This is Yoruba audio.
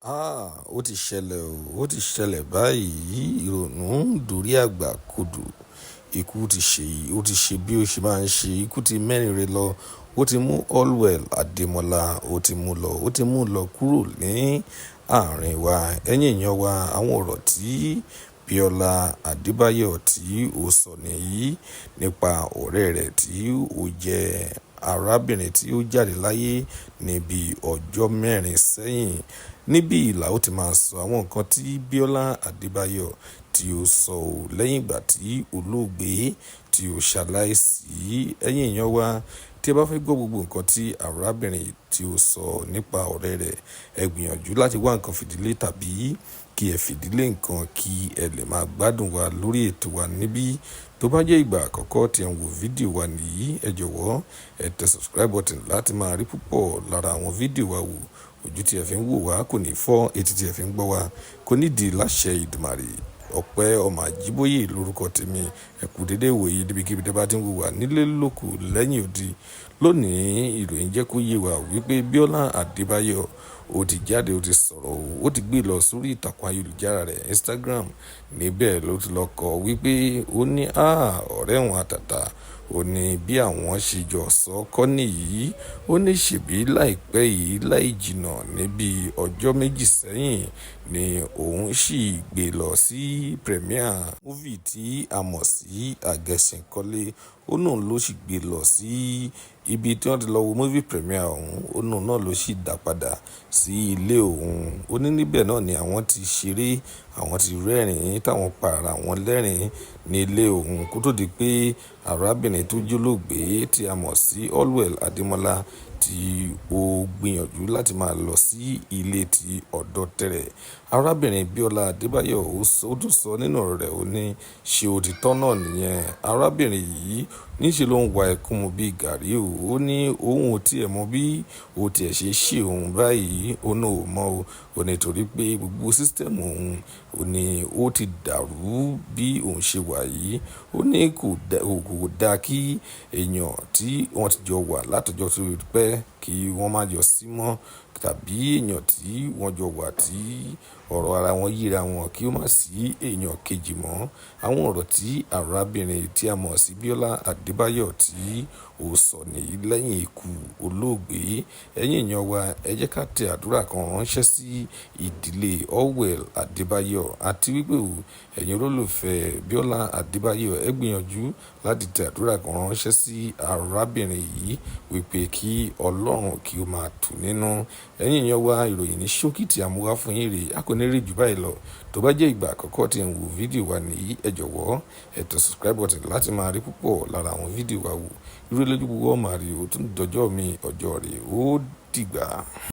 Ah! Ó ti ṣẹlẹ̀ o, ó ti ṣẹlẹ̀ báyìí. Ìrònú ń dorí àgbà kodò. Ikú ti ṣe, ó ti ṣe bí ó ṣe máa ń ṣe. Ikú ti mẹ́rin re lọ. Ó ti mú Allwell Ademola, ó ti mú lọ, ó ti mú lọ kúrò ní àárín wa. Ẹ̀yin èèyàn wa, àwọn ọ̀rọ̀ tí Bíọ́lá Adébáyọ̀ tí ó sọ nìyí nípa ọ̀rẹ́ rẹ̀ tí ó jẹ́ arábìnrin tí ó jáde láyé ní ọjọ́ mẹ́rin sẹ́yìn. Níbí là ó ti máa sọ àwọn nǹkan tí Bíọ́lá Adébáyọ̀ tí ó sọ ò lẹ́yìn ìgbà tí olóògbé tí ó ṣaláìsí. Ẹ̀yin èèyàn wa, tí ẹ bá fẹ́ gbọ́ gbogbo nǹkan tí arábìnrin tí ó sọ nípa ọ̀rẹ́ rẹ̀, ẹ gbìyànjú láti wá nǹkan fìdílé tàbí kí ẹ fìdílé nǹkan kí ẹ lè máa gbádùn wa lórí ètò wa níbí. Tó bá jẹ́ ìgbà àkọ́kọ́ tí ẹ ń wo fídíò wa nìyí, ẹ jọ̀wọ́ ẹ tẹ subscribe button láti máa rí púpọ̀ lára àwọn fídíò wa wò. Ojú tí ẹ fi ń wò wá kò ní fọ́, etí tí ẹ fi ń gbọ́ wá kò ní di láṣẹ Èdùmàrè. Ọpẹ́ ọmọ Àjíbóyè lórúkọ tèmi. Ẹ kú dédé ìwòyí níbikíbi tí ẹ bá ti ń wò wá nílé lóko lẹ́yìn odi. Lónìí, ìròyìn jẹ́ kó yé wa wípé Bíọ́lá Adébáyọ̀ ó ti jáde, ó ti sọ̀rọ̀, ó ti gbé lọ sórí ìtàkùn ayélujára rẹ̀ Instagram. Níbẹ̀ ló ti lọ kọ wípé ó ní, "Á, ọ̀rẹ́ òun àtàtà." Ó ní bí àwọn ṣe jọ sọ kọ́ nìyí. Ó ní ṣèbí láìpẹ́ yìí láì jìnnà níbí ọjọ́ méjì sẹ́yìn ni òun sì gbé lọ sí premiere movie tí a mọ̀ sí Àgẹṣinkólé. Ó ní òun ló sì gbé lọ sí ibi tí wọ́n ti lọ wo movie premiere òun. Ó ní òun náà ló sì dà padà sí ilé òun. Ó ní níbẹ̀ náà ni àwọn ti ṣeré, àwọn ti rẹ́rìn-ín, táwọn pa ara wọn lẹ́rìn-ín ní ilé òun kó tó di pé arábìnrin tó jólóògbé tí a mọ̀ sí Allwell Ademola tí ó gbìyànjú láti máa lọ sí ilé tí ọ̀dọ̀ tẹ̀rẹ̀. Arábìnrin Bíọ́lá Adébáyọ̀ ó tún sọ nínú ọ̀rọ̀ rẹ̀, ó ní, "Ṣé òtítọ́ náà nìyẹn?" Arábìnrin yìí ní ṣe ló ń wa ẹkún mu bí gàrí o. Ó ní òun ò tí è mọ̀ bí ó ti ẹ̀ ṣe ṣe òun báyìí. Ó ní ò mọ̀ o. Ó ní torí pé gbogbo system òun, ó ní ó ti dàrú bí òun ṣe wà yìí. Ó ní kò dá kí èèyàn tí wọ́n ti jọ wà látọjọ́ tó ti pẹ́ kí wọ́n má jọ sí mọ́ tàbí èèyàn tí wọ́n jọ wà tí ọ̀rọ̀ ara wọn yíra wọn kí ó má sì èèyàn kejì mọ́. Àwọn ọ̀rọ̀ tí arábìnrin tí a mọ̀ sí Bíọ́lá Adébáyọ̀ tí ó sọ nìyí lẹ́yìn ikú olóògbé. Ẹ̀yin èèyàn wa, ẹ jẹ́ ká tẹ àdúrà kan ránṣẹ́ sí ìdílé Allwell Adébáyọ̀ àti wípé o, ẹ̀yin olólùfẹ́ Bíọ́lá Adébáyọ̀, ẹ gbìyànjú láti tẹ àdúrà kan ránṣẹ́ sí arábìnrin yìí wípé kí Ọlọ́run kí ó máa tù nínú. Ẹ̀yin èèyàn wa, ìròyìn ní ṣókí tí a mú wá fún yín rè. A kò ní rí jù báyìí lọ. Tó bá jẹ́ ìgbà àkọ́kọ́ tí ẹ ń wo fídíò wa nìyí, ẹ jọ̀wọ́ ẹ tẹ subscribe button láti máa rí púpọ̀ lára àwọn fídíò wa wò. Ire lójú gbogbo wa máa rí o. Tún dọjọ́ mi, ọjọ́ rè ó dìgbà.